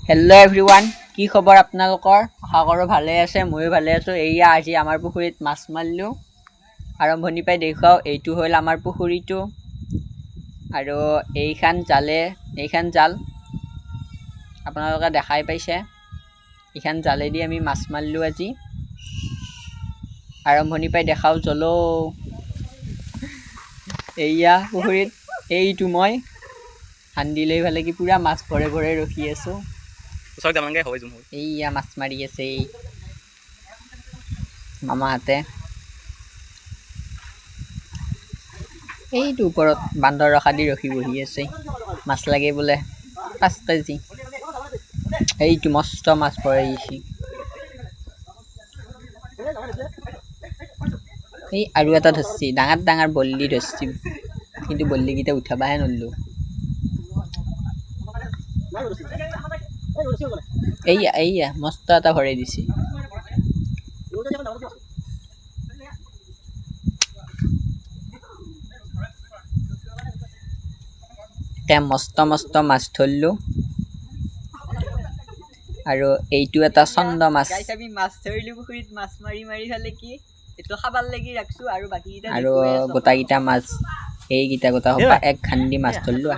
Hello' everyone, কি খবৰ আপোনালোকৰ? আশা কৰোঁ ভালে আছে। ময়ো ভালে আছোঁ। এইয়া আজি আমাৰ পুখুৰীত মাছ মাৰিলোঁ। আৰম্ভণি পাই দেখুৱাওঁ। এইটো হ'ল আমাৰ পুখুৰীটো আৰু এইখন জালে, এইখন জাল আপোনালোকে দেখাই পাইছে। এইখন জালেদি আমি মাছ মাৰিলোঁ আজি। আৰম্ভণি পাই দেখাওঁ, চলো। এইয়া পুখুৰীত এইটো মই হান্দি লৈ পেলাই কি পূৰা মাছ ভৰে ভৰে ৰখি আছোঁ। ওচৰত যাম হয় জুম হ'ল। এইয়া মাছ মাৰি আছে এই মামাহঁতে। এইটো ওপৰত বান্দৰ ৰখা দি ৰখি বহি আছে। মাছ লাগে বোলে 5 কেজি। এইটো মস্ত মাছ ভৰাই দিছে। এই আৰু এটা ধৰছি, ডাঙৰ ডাঙৰ বল্লি ধৰছি, কিন্তু বল্লিকেইটা উঠাবাহে নৰলো। এইয়া এইয়া মস্ত এটা ভৰাই দিছে। তে মস্ত মস্ত মাছ ধৰলো আৰু এইটো এটা চন্দ মাছ। আমি মাছ ধৰিলো পুখুৰীত। মাছ মাৰি মাৰি ফালে কি এইটো খাবাৰ লাগি ৰাখছো আৰু বাকী আৰু গোটাকেইটা মাছ, এইকেইটা গোটা সোপা এক খান্দি মাছ ধৰলো।